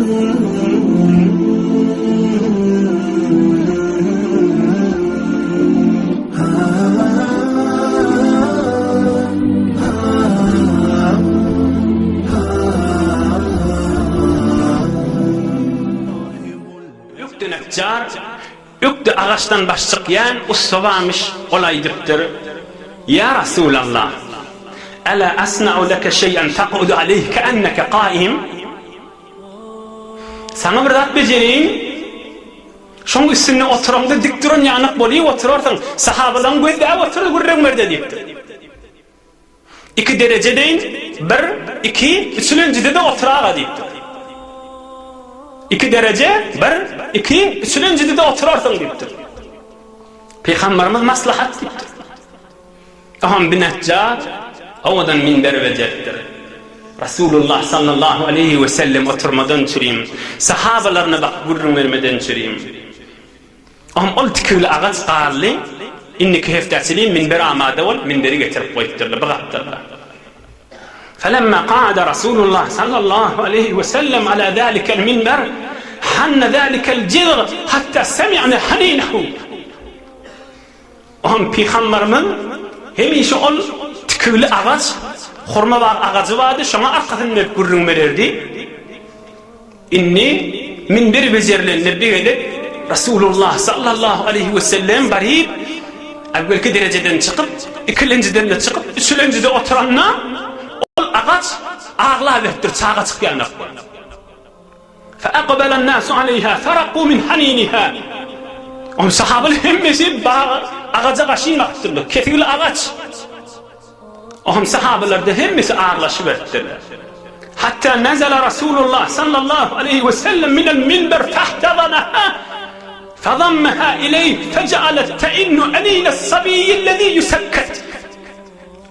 Ökde neçjar, ökde agaçdan baş çykýan ussa barmyş, ol aýdypdyr, Ýa Rasulallah, Ela asna'u leke şeý'en takudu aleýhi keenneke kaim? Saňa bir zat bejereýin, şoň üstünde oturaňda dik duran ýanak bolyp oturarsyň, sahabalaň gözläp oturdy gürrüň berde diýipdir. Iki dereje deýin, bir, iki, üçülenjide-de oturaga diýipdir. Iki dereje, bir, iki, üçülenjide-de oturarsyň diýipdir. Pygamberimiz maslahat diýipdir. Oňam binätjar owadan minber bejeripdir. Rasulullah sallallahu aleýhi we sellem oturmadan çürim, sahabalaryna bakyp gürrüň bermeden çürim. Oňam ol tikigli agaç galdy, indiki hepdä çenli minber amada bolup, minberi getirip goýupdyrlar, bir gapdalda. Felemma qa'ada Rasulullah sallallahu aleýhi we sellem ala zalikel minber, hanna zalikel jizg hatta semi'na haninehu. Oňam pygamberimiz hemişe ol tikigli agaç, hurma bag agajy bardy, şoňa arkasyny berip gürrüň bererdi. Indi minber bejerilende bir gezek Rasulullah sallallahu aleýhi we sellem baryp, äwwelki derejeden çykyp, ikilenjiden-de çykyp, üçülenjide oturanda, ol agaç aglaberipdir, çaga çykýanak bolup. Feakbelen nasu aleyha feraku min haniniha. Onuň sahabalar hemmesi baga agaja gaşyn bakypdyrlar. Kesigli agaç. Onuň sahabalarda hemmesi aglaşyberipdirler. Hatta nazala Rasulullah sallallahu aleyhi ve sellem minel minber fahtazanaha fazammaha ileyh fecealet teinnu anines sabiyyillezî yusekket.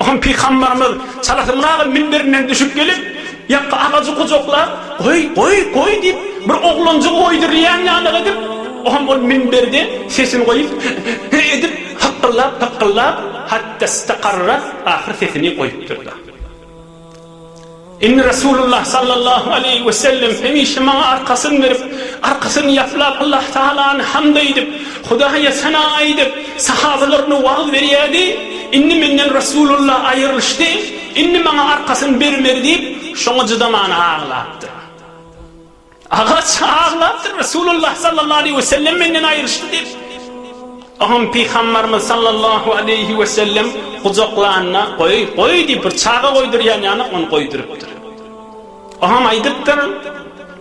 Oňa pygambarymyz çalasynraga minberinden düşüp gelip, ýaňky agajy gujaklap, Goý, goý, goý diýip, bir oglanjygy goýdurýan ýaly edip, oňam ol minberde sesini goýup, he edip, hykgyllap, hykgyllap, hatda istakarrat, ahyr sesini goýupdyr-da. Indi Resulullah sallallahu aleýhi we sellem hemişe maňa arkasyny berip, arkasyny ýaplap Allah Tagalany hamd aýdyp, Hudaýa sena aýdyp, sahabalaryna wagyz berýärdi. Indi menden Resulullah aýrylyşdy, indi maňa arkasyny bermedi diýip, şoňa jydaman aglapdyr. Agaç aglapdyr, Resulullah sallallahu aleýhi we sellem menden aýryşdy diýip. Oňam Pygambarymyz sallallahu aleýhi we sellem gujaklanda, goý, goý diýip bir çaga goýdurýan ýaly ony goýdurypdyr. Oňam aýdypdyr,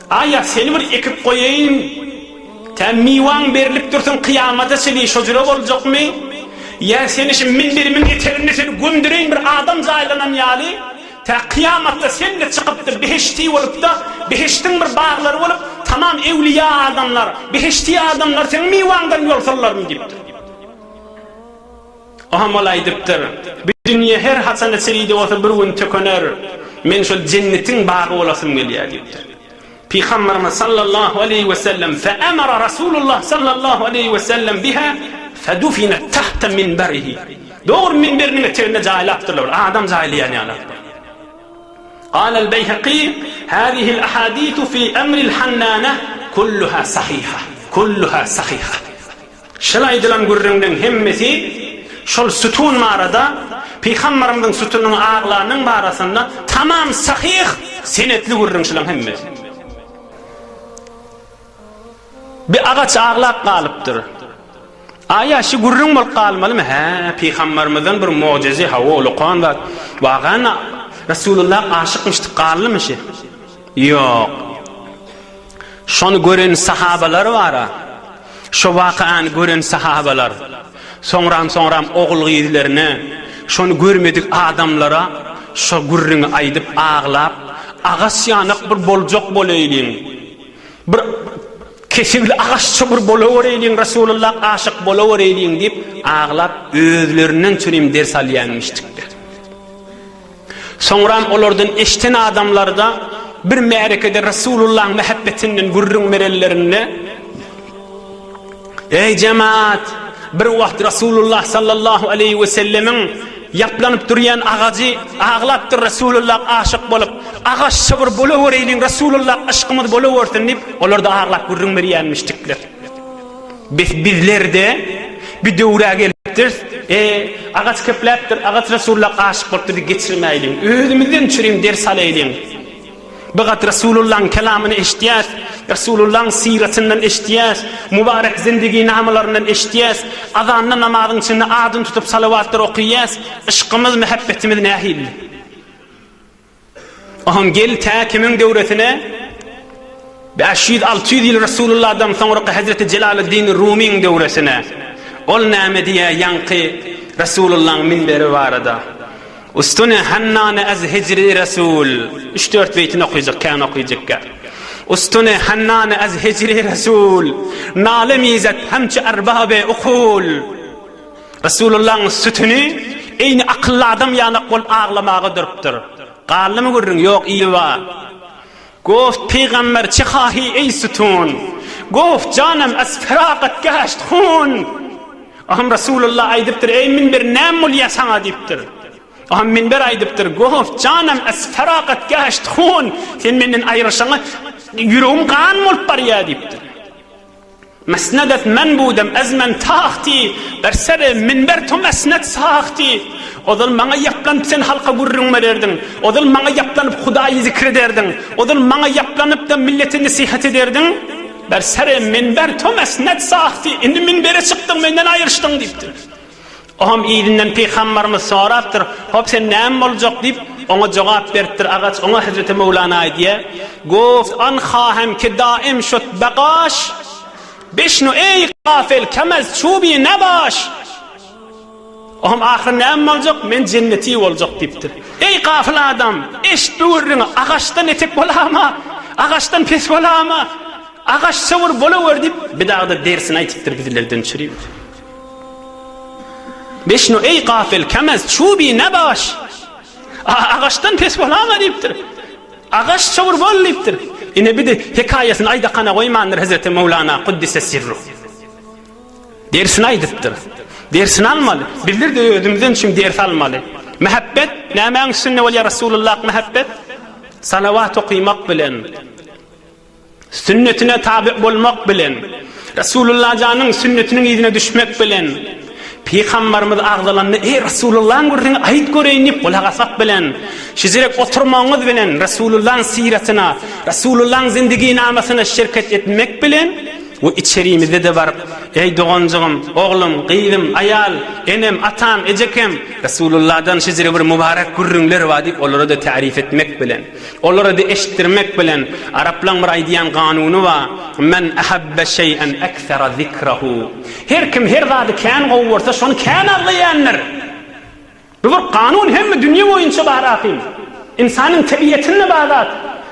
Aýa seni bir ekip goýaýyn, tä miwaň berlip dursun kyýamata çenli şo jüre boljakmy? Ýa seni şu minberimiň eteginde seni gömdüreýin bir adam jaýlanan ýaly, Tä kyýamatda sen-de çykypdyr behişdi bolupda, behişdiň bir baglary bolup, tamam ewliýa adamlar, behişdi adamlar seň miwaňdan ýolsunlarmy diýipdir. Oňam ol aýdypdyr, Bu dünýe her haçanda çiridi bolsa bir gün tökener, men şol jennetiň bagy bolasym gelýär diýipdir. Pygamberimiz sallallahu aleýhi we sellem feemara Rasulullah sallallahu aleýhi we sellem biha fedufinat tahta minberihi. Dogry minberiniň eteginde jaýlapdyrlar, bir adam jaýlaýan ýaly. Galal Beýhaki hazihil ahadithu fi emril hannana kulluha sahiha. Kulluha sahiha. Şol aýdylan gürrüňleň hemmesi şol sütün barada, Pygambarymyzyň sütüniniň aglanyň barasynda tamam sahyh senetli gürrüň şulaň hemmesi. Bir agaç aglap galypdyr. Aýa şu gürrüň bolup galmalymy? Hä, Pygambarymyzdan bir mojezy, hawa, ulakan zat. Wagana Resulullah aşykmyşdyk galdymy şi? Ýok. Şony gören sahabalar bar-a. Şo wakany gören sahabalar, soňram-soňram ogul-gyzlaryna, şony görmedik adamlara şo gürrüňi aýdyp aglap, Agaç ýanak bir boljak bolaýlyň, bir kesigli agaçça bir bolawereýliň, Resulullah aşyk bolawereýliň diýip, aglap özlerinden çürim ders alýanmyşdyklar. Soňram olardan eşden adamlarda bir märekede Resulullahyň mähebbetinden gürrüň berenlerinde, Eý jemaat, bir wagt Resulullah sallallahu aleýhi we sellemiň ýaplanyp durýan agajy aglapdyr Resulullah aşyk bolup. Agaçça bir bolawereýliň, Resulullah yşkymyz bolawersin diýip, olar-da aglap gürrüň berýänmişdikler. Bes bizler-de bir döwrä gelipdiris, E, agaç kepläpdir, agaç Resulullah aşyk bolupdyr diýip geçirmäýliň. Özümizden çürim ders alaýlyň. Bigat Resulullahyň kelamyny eşitýäs, Resulullahyň syratyndan eşitýäs, mübarek zindiginamalaryndan eşitýäs, azanda namazyň içinde adyny tutup salawatlar okyýas, yşkymyz, mähebbetimiz nähili? Oham gel tä kimiň döwresine? 500-600 ýyl Resulullahdan soňraky Hezreti Jelaleddin Rumyň döwresine. Ol näme diýýär ýaňky Resulullahyň minberi barada? Ustune hannane az hijri Resul. Üç-dört beýtini okyjak, kän okyjakka. Ustune hannane az hijri Resul. Nale mizet hemçe erbabe ukul. Resulullahyň sütüni eýni akylly adam ýanak bolup aglamaga durupdyr. Galdymy gürrüň? Ýok, yzy bar. Goft pygamber çe hahi eý sütun. Goft janem az firakat gaşt hun. Aham Resulullah aýdypdyr, Eý minber näme bolýar saňa diýipdir. Aham minber aýdypdyr, Goft janem az firakat gaşt hun. Sen menden aýrylyşaňa ýüregim gan bolup barýar diýipdir. Mesnedet men budem ez men tahti, ber sere minber to mesnet sahti. Ozal maňa ýaplanyp sen halka gürrüň bererdiň. Ozal maňa ýaplanyp Hudaýy zikr ederdiň. Ozal maňa ýaplanyp-da millete nesihat ederdiň. Ber sere minber to mesnet sahti. Indi minbere çykdyň, menden aýryşdyň diýipdir. Oňam yzyndan pygambarymyz sorapdyr, Hop, sen näme boljak diýip, oňa jogap beripdir agaç, oňa Hezreti Möwlana aýdýar, Goft an hahem ki daim şut begaş, Bişnu eý gafil kemez çubi nebaş. Oňam ahyry näme boljak, men jenneti boljak diýipdir. Eý gafyl adam, eşit bu gürrüňi, agaçdan etek bolama, agaçdan pes bolama, agaç söwür bolawer diýip, bir dagda dersini aýtypdyr bizlerden çürim. Bişnu eý gafil kemez çubi nebaş. Agaçdan pes bolama diýipdir. Agaç çowur bol diýipdir. Ine bir de hekaýasyny aýdakana goýmandyr Hezreti Mewlana Kuddise sirruh. Dersini aýdypdyr. Dersini almaly. Bizler de özümizden üçin ders almaly. Mähebbet nämäň üstünde bolýar Resulullah mähebbet? Salawat okymak bilen. Sünnetine taby bolmak bilen, Resulullah janyň sünnetiniň yzyna düşmek bilen, Pygambarymyz agzalanda, Eý, Resulullahyň gürrüňi aýt göreýin diýip gulak asmak bilen, şijirek oturmagyňyz bilen Resulullahyň syratyna, Resulullahyň zindiginamasyna şirket etmek bilen we içerimizde-de baryp, Eý, doganjygym, oglum, gyzym, aýal, enem, atam, ejekem, Resulullahdan şijire bir mübarek gürrüňler bar diýip olara-da täryf etmek bilen. Olara-da eşitdirmek bilen, araplaň bir aýdýan kanuny bar, Men ahabbe şeý'en eksera zikrahu. Her kim her zady kän gowy görse, şony kän agzaýandyr. Bu bir kanun hemme dünýe boýunça bar ahym. Ynsanyň tebigatynda bar zat.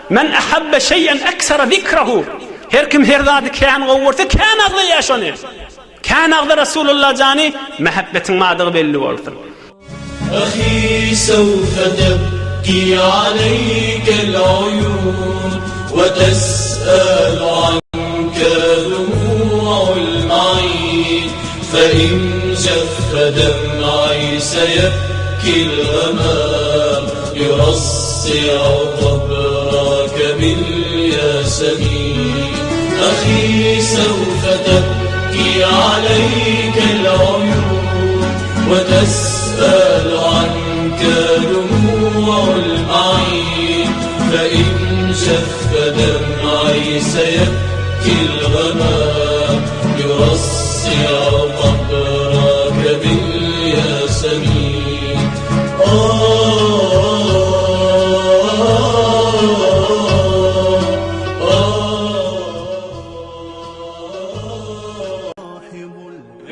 Men ahabbe şeý'en eksera zikrahu. Her kim her zady kän gowy görse, kän agzaýar şony. Kän agza Resulullah jany, mähebbetiň bardygy belli bolsun. Ahi sewfe tebki aleykel uyun we tes'elu anke dumu'ul ma'in fe in jeffe dem'i seyebkil gamam yurassi'u kabrake bil yasemin Ahi sewfe tebki aleykel uyun وتسأل عنك دموع المعين فإن جف دمعي سيبكي الغمام.